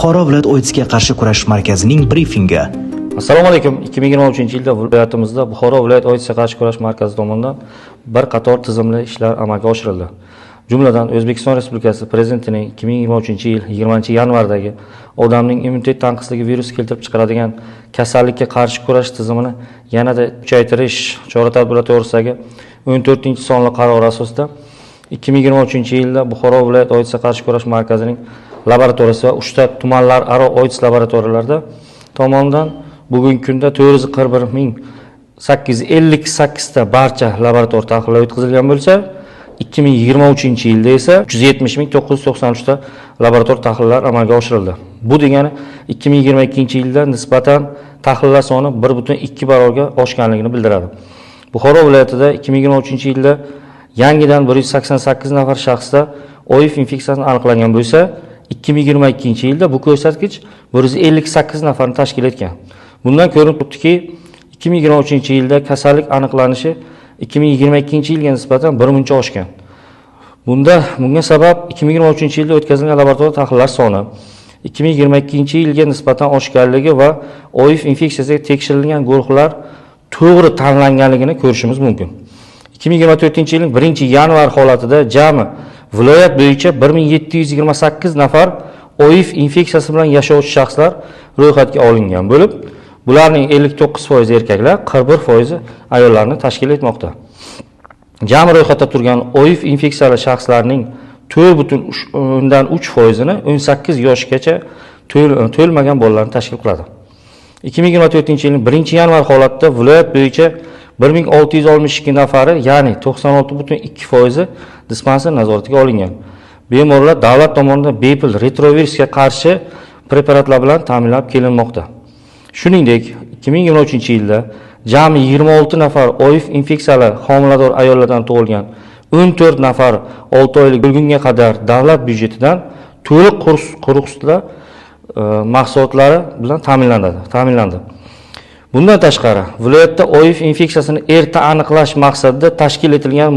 Buxoro viloyat OITSga qarshi kurash markazining brifingi. Assalomu alaykum. 2023-yilda viloyatimizda Buxoro viloyat OITSga qarshi kurash markazi tomonidan bir qator tizimli ishlar amalga oshirildi. Jumladan, O'zbekiston Respublikasi Prezidentining 2023-yil 20-yanvardagi odamning immunitet tanqisligi virusi keltirib chiqaradigan kasallikka qarshi kurash tizimini yanada kuchaytirish chora-tadbirlari to'g'risidagi 14-sonli qarori asosida 2023-yilda Buxoro viloyat OITSga qarshi kurash markazining laboratoriyasi va 3 ta tumanlararo OITS laboratoriyalarida tomonidan bugungi kunda 441 858 ta barcha laborator tahlillar o'tkazilgan bo'lsa, 2023-yilda esa 370 993 ta laborator tahlillar amalga oshirildi. Bu degani 2022-yilda nisbatan tahlillar soni 1,2 barobarga oshganligini bildiradi. Buxoro viloyatida 2023-yilda yangidan 188 nafar shaxsda OIV infeksiyasi aniqlangan bo'lsa, 2022-yilda bu ko'rsatkich 158 nafarni tashkil etgan. Bundan ko'rinib turibdiki, 2023-yilda kasallik aniqlanishi 2022-yilga nisbatan bir muncha oshgan. Bunga sabab 2023-yilda o'tkazilgan laboratoriya tahlillar soni 2022-yilga nisbatan oshganligi va OIV infeksiyasiga tekshirilgan guruhlar to'g'ri tanlanganligini ko'rishimiz mumkin. 2024-yilning 1-yanvar holatida jami viloyat bo'yicha 1728 nafar OIV infeksiyasi bilan yashovchi shaxslar ro'yxatga olingan bo'lib, bularning 59% erkaklar, 41% ayollarni tashkil etmoqda. Jami ro'yxatda turgan OIV infeksiyali shaxslarning 4,3 foizini 18 yoshgacha to'lmagan bolalarni tashkil qiladi. 2024-yilning 1-yanvar holatida viloyat bo'yicha 1662 nafari, ya'ni 96,2 foizi dispanser nazoratiga olingan. Bemorlar davlat tomonidan bepul retrovirusga qarshi preparatlar bilan ta'minlab kelinmoqda. Shuningdek, 2023-yilda jami 26 nafar OIV infeksiyali homilador ayollardan tug'ilgan 14 nafar 6 oylik bo'lgunga qadar davlat byudjetidan to'liq quruq sutlar mahsulotlari bilan ta'minlandi. Bundan tashqari, viloyatda OIV infeksiyasini erta aniqlash maqsadida tashkil etilgan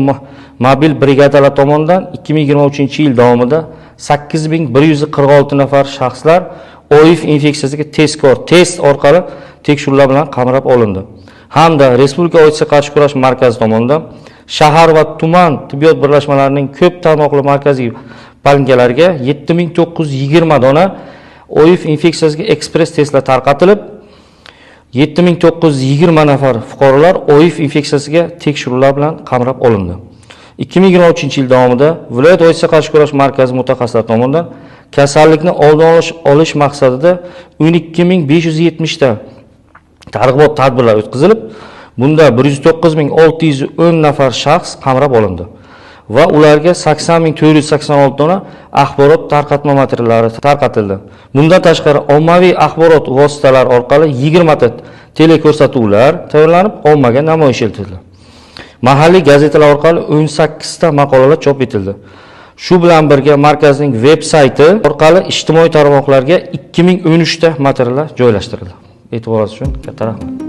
mobil brigadalar tomonidan 2023-yil davomida 8146 nafar shaxslar OIV infeksiyasiga tezkor test orqali tekshiruvlar bilan qamrab olindi. Hamda Respublika OITSga qarshi kurash markazi tomonidan shahar va tuman tibbiyot birlashmalarining ko'p tarmoqli markaziy poliklinikалariga 7920 dona OIV infeksiyasiga ekspress testlar tarqatilib, 7920 nafar fuqarolar OIV infeksiyasiga tekshiruvlar bilan qamrab olindi. 2023-yil davomida viloyat OITSga qarshi kurash markazi mutaxassislari tomonidan kasallikni oldini olish maqsadida 12 570 ta targ'ibot tadbirlar o'tkazilib, bunda 109 610 nafar shaxs qamrab olindi va ularga 80 486 dona axborot tarqatma materiallari tarqatildi. Bundan tashqari, ommaviy axborot vositalari orqali 20 ta teleko'rsatuvlar tayyorlanib, ommaga namoyish etildi. Mahalliy gazetalar orqali 18 ta maqolalar chop etildi. Shu bilan birga markazning veb sayti orqali ijtimoiy tarmoqlarga 2013 ta materiallar joylashtirildi. E'tiboringiz uchun katta rahmat.